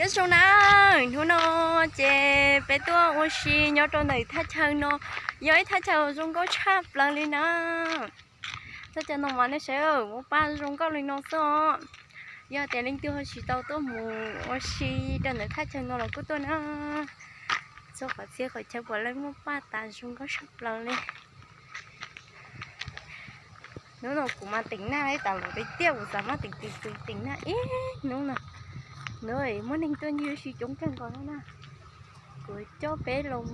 Nyob zoo na, hnub no ces peb tuaj ua si nyob rau ntawm thaj chaw no, yog ib thaj chaw zoo nkauj tshaj plaws li na. Thaj chaw no mas nej saib, muaj paj zoo nkauj li no xwb os. Yog tias leej twg ho tsis tau tuaj mus ua si rau ntawm thaj chaw no los kuj tuaj na. Txhua qhov txhia qhov chaw puav leej muaj paj tas zoo nkauj tshaj plaws li. Hnub no kuv mas teem naj ib tas los tiag tiag, kuv xav muab teem teem teem teem naj ib hnub no. Hnub muaj neeg tuaj ncig ua si coob kawg nkaus no na. Kuv coj peb los,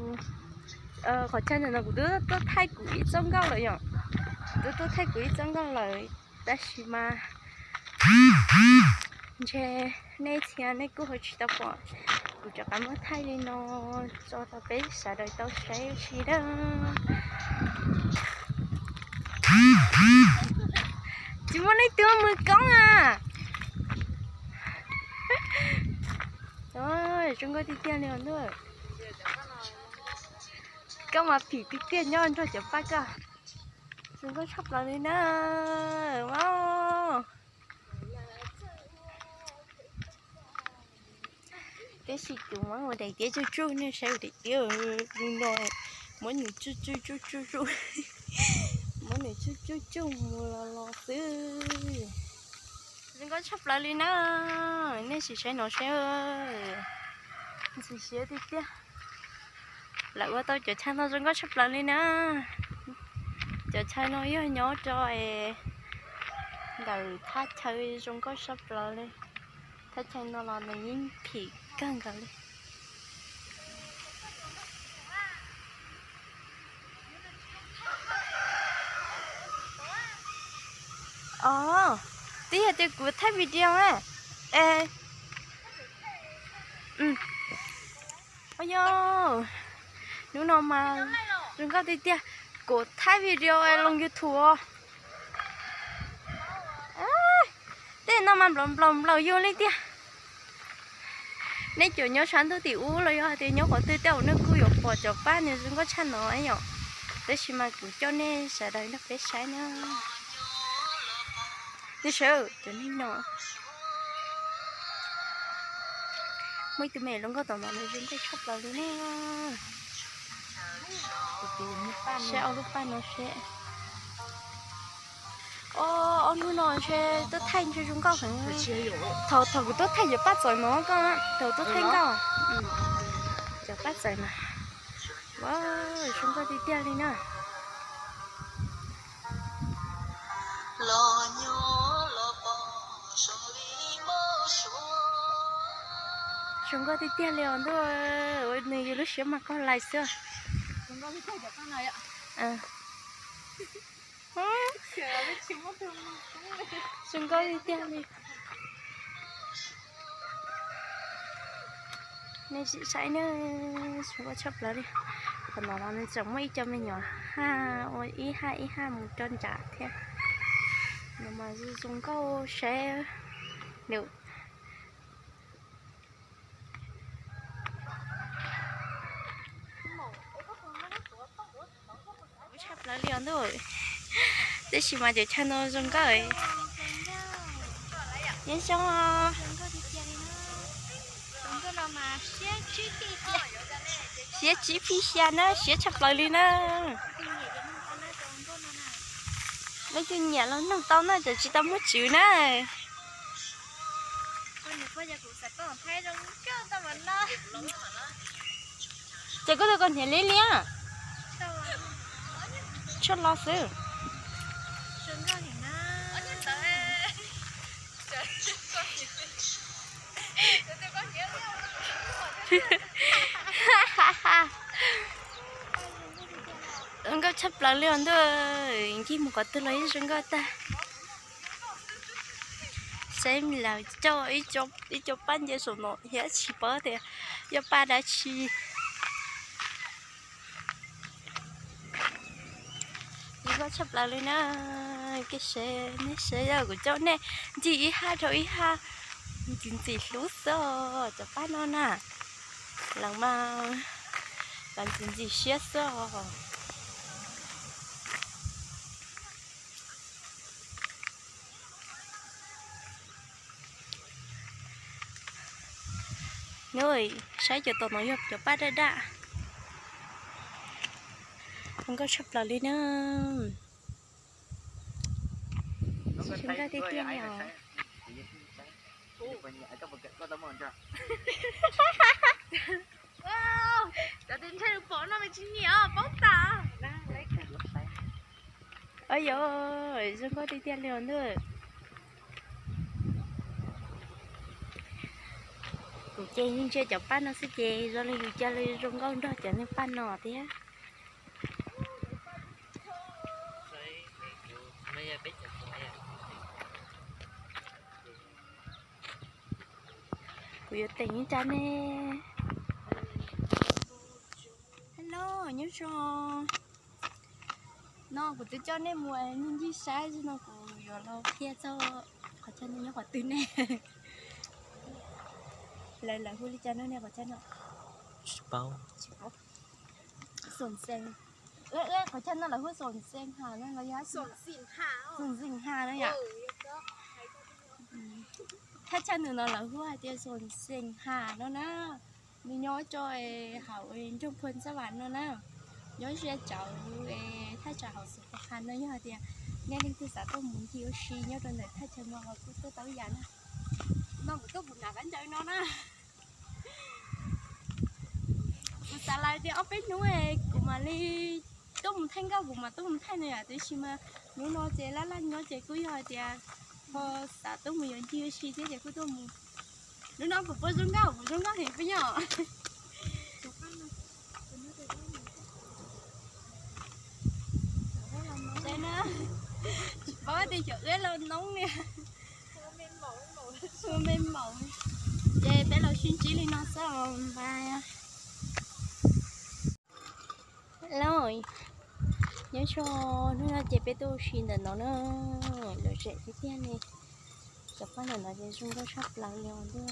qhov chaw ntawm no kuv twb tuaj thaij kuv ib txoj nkauj lawm yom. Kuv twb tuaj thaij kuv ib txoj nkauj lawm, tab sis mas ntshe nej txhia nej kuj ho tsis tau pom. Kuv rov qab muab thaij li no tso rau peb sawv daws tau saib ua si na. Tsis muaj leej twg mus koob a. Zoo nkauj tiag tiag li os ntuj. Koj mas phim tiag tiag nyob nrog cov paj koj. Zoo nkauj tshaj plaws li na. Tiam sis kuv muab ua daim tiab tsuj tsuj nej saib, ua daim tiab li no, muab nws tsuj tsuj tsuj tsuj tsuj, muab nws tsuj tsuj tsuj mus los los xwb. Zoo nkauj tshaj plaws li na. Nej sim saib no saib, ntxim siab tiag tiag. Lawv ua tau cov chaw no zoo nkauj tshaj plaws li na. Cov chaw no yog nyob rau ntawm thaj chaw zoo nkauj tshaj plaws li. Thaj chaw no los nws yeej phim kawg nkaus li. Os, twb yog tias kuv thaij video na. Es, yog, hnub no mas zoo nkauj tiag tiag, kuv thaij video loo YouTube os. Tej no mas nplaum nplaum nplaum yus li tiag. Nej cov nyob sab ntuj tim ub los yog hais tias nyob qhov twg tej zaum nej kuj yuav pom cov paj nws zoo nkauj tshaj no yom. Tab sis mas kuv coj nej sawv daws nrog peb saib na. Nej saib cov neeg no, muaj ib tug me zoo nkauj tom no nws zoo nkauj tshaj plaws li na. Saib ob lub paj no seb. Ob hnub no ntshe tuaj thaij ntshe zoo nkauj heev. Thaum, thaum kuv tuaj thaij cov paj txawm no koj, thaum tuaj thaij nkauj, cov paj txawm no, zoo nkauj tiag tiag li na. Zoo nkauj tiag tiag li os ntuj, nws yus lub siab mas qaug lais xwb. Zoo nkauj tiag tiag li. Nej sim saib na, zoo nkauj tshaj plaws li. Qhov no los nws tseem muaj ib co me nyuam haj ua ib haj ib haj mus rau nram thiab. No mas zoo nkauj saib nws. Tshaj plaws li os ntuj. Tab sis mas cov chaw no zoo nkauj. Nyob zoo. Siab tsib phij xya na, siab tshaj plaws li na. Leej twg nyiam los noog tau na, cov tsis tau muab tswv na. Ces koj tau koj hniav liab liab, tshuaj lo xwb. Zoo nkauj tshaj plaws li os ntuj, ncig mus qhov twg los yeej zoo nkauj tag. Saib lawv coj ib co paj nce saum no thiab tsis paub tias yog paj dab tsi. Zoo nkauj tshaj plaws li na. Kev seb nej saib, yog kuv coj nej ncig ib haj dhau ib haj, ntxim ntxim hlub xwb os cov paj no na. Lawv mas, lawv ntxim ntxim siab xwb os. Nws, saib cov tom no yog cov paj daj daj, zoo nkauj tshaj plaws li na. Zoo nkauj tiag tiag li os. Yog, zoo nkauj tiag tiag li os ntuj. Kuv ces yeej ntsia cov paj no xwb ces zoo li yus cia li zoo nkauj nrog cov niag paj no thiab. Kuv yuav teem ib rab ne. Hello, nyob zoo. No kuv twb coj nej mus ncig ncig saib, no kuv yuav los qhia txog qhov chaw no nyob qhov twg ne. Lawv, lawv hu li cas no ne qhov chaw no? Tsis paub. Xom xees. Qhov chaw no lawv hu Xom Xees Has no los yog Xom Xees Has no yom? Thaj chaw nws no lawv hu hais tias Xom Xees Has no na. Nws nyob rau hauv nroog Phoo Xab Vam no na. Nyob ze tsawv thaj tsam hauv Xov Pos Khas no. Yog hais tias nej leej twg xav tuaj mus ncig ua si nyob rau ntawm thaj chaw no los kuj tuaj tau ib yam na. No kuv tuaj kuv hnav kab ncaws no na. Kuv xav lawv tias ob peb hnub kuv mam li tuaj mus thaij nkauj, kuv mam tuaj mus thaij no yom, tiam sis mas hnub no ces laj laj nyob ces kuj yog hais tias ho xav tuaj mus yuav ncig ua si thiab ces kuj tuaj mus. Hnub no kuv puas zoo nkauj, kuv zoo nkauj heev puas yog? Tsis paub tias xyov wb los noob li. Ua me maum. Ces peb los sib ntsib li no xwb os mas. Los, nyob zoo, hnub no ces peb tuaj ua si ntawm no na, lom zem tiag tiag li. Cov paj ntawm no ces zoo nkauj tshaj plaws li os ntuj.